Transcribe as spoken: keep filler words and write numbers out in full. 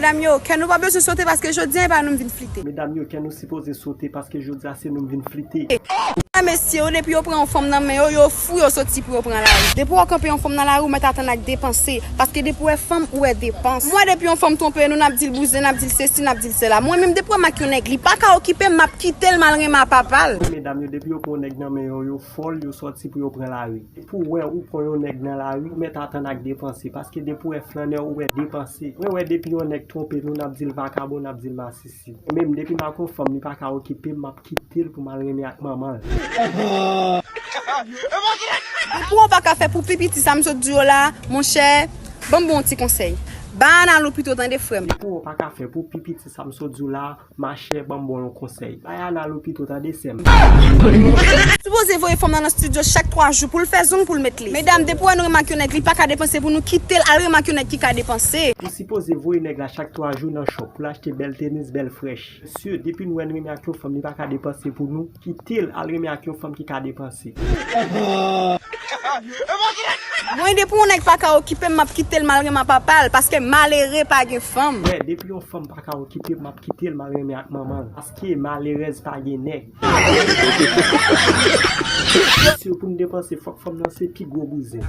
Medam yo, kè nou pa bezwen sote paske jodi a e pa nou m vin flite. Medam yo, kè nou sipoze sote paske jodi a se nou m vin flite. Mesye yo, depi yo pran yon fanm nan men yo, yo fou, yo soti pou yo pran lari. Depi w kanpe yon fanm nan lari, ou mèt atann ak depanse. Paske depi w wè fanm, ou wè depans. Mwen, depi yon fanm twonpe nou, n ap di l bouzen, n ap di l sesi, n ap di l sela. Mwen menm, depi w wè m ak yon nèg, li pa ka okipe m, m ap kite l, m al renmen a papa l. Medam yo, depi yo pran yon nèg nan men yo, yo fòl, yo soti pou yo pran lari. Pou wè ou pran yon nèg nan lari, ou mèt atann ak depanse. Paske depi w wè flannè, ou wè depanse. Mwen wè depi yon nèg twonpe nou, n ap di l vakabon, n ap di l masisi. Mwen menm, depi m ak yon fanm, li pa ka okipe m, m ap kite l pou m al renmen ak manman l. Pou w pa ka fè pou pi piti sa m sot di w la, monchè, ban m ba w yon ti konsèy. Bay Ana lopito tande, frè m. Pou w pa ka fè pou pi piti sa m sot di w la, machè, ban m ba w yon konsèy. Bay Ana lopito tande, sè m. Sipoze voye fanm nan nan estidyo chak twa jou pou l fè zong pou l met li. Medam, depi w wè nou renmen ak yon nèg, li pa ka depanse pou nou, kite l al renmen ak yon nèg ki ka depanse. Ou sipoze voye nèg la chak twa jou nan shop pou l achte bèl tenis, bèl frèch. Mesye, depi nou wè n renmen ak yon fanm, li pa ka depanse pou nou, kite l al renmen ak yon fanm ki ka depanse. Mwen, depi yon nèg pa ka okipe m, m ap kite l, m al renmen a papa l, paske malere pa gen fanm. Wè, depi yon fanm pa ka okipe m, m ap kite l, m al renmen ak manman l, paske malerèz pa gen nèg. Mesye, pou n depanse, fòk fanm nan se pi gwo bouzen.